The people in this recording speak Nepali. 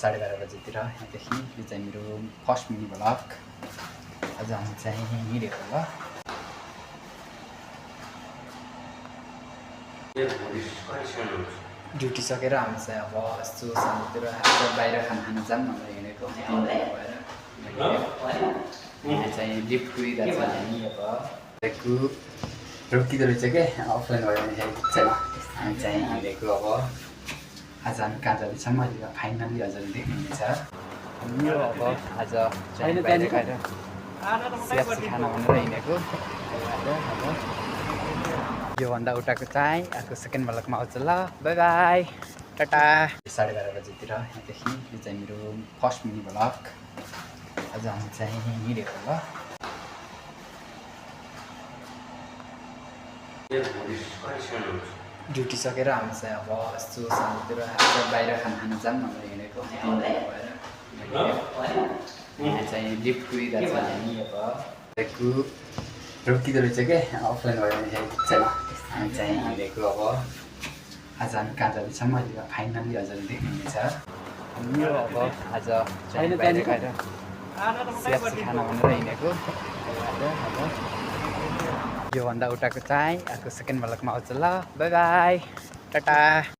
12:30 बजेतिर यहाँदेखि यो चाहिँ मेरो फर्स्ट मिनी भ्लग। आज हामी चाहिँ हिँडेको ल। ड्युटी सकेर हामी चाहिँ अब यस्तो सानोतिर बाहिर खाना जाऊँ भनेर हिँडेको भएर यहाँ चाहिँ लिफ्ट कुदिरहेको छ हामी। अब रोकिँदो रहेछ क्या अफलाइन भयो भने चाहिँ हामी चाहिँ हिँडेको। अब आज हामी कहाँ जाँदैछौँ अहिले फाइनल्ली हजुरले देख्नुहुनेछ। यो अब आज चाहिँ बाहिर गएर स्यासी खाना भनेर हिँडेको। योभन्दा उताको चाहिँ अर्को सेकेन्ड भ्लगमा आउँछ ल। By by, Tata. 12:30 बजेतिर यहाँदेखि यो चाहिँ मेरो फर्स्ट मिनी भ्लग। आज हामी चाहिँ हिँडेको ल। ड्युटी सकेर हामी चाहिँ अब यस्तो सानोतिर बाहिर खाना जाऊँ भनेर हिँडेको भएर यहाँ चाहिँ लिफ्ट कुदिरहेको छ हामी। अब रोकिँदो रहेछ क्या अफलाइन भयो भने चाहिँ हामी चाहिँ हिँडेको। अब आज हामी कहाँ जाँदैछौँ अहिले फाइनल्ली हजुरले देख्नुहुनेछ। यो अब आज चाहिँ बाहिर गएर स्यासी खाना भनेर हिँडेको। योभन्दा उताको चाहिँ अर्को सेकेन्ड भ्लगमा आउँछ ल। By by, Tata.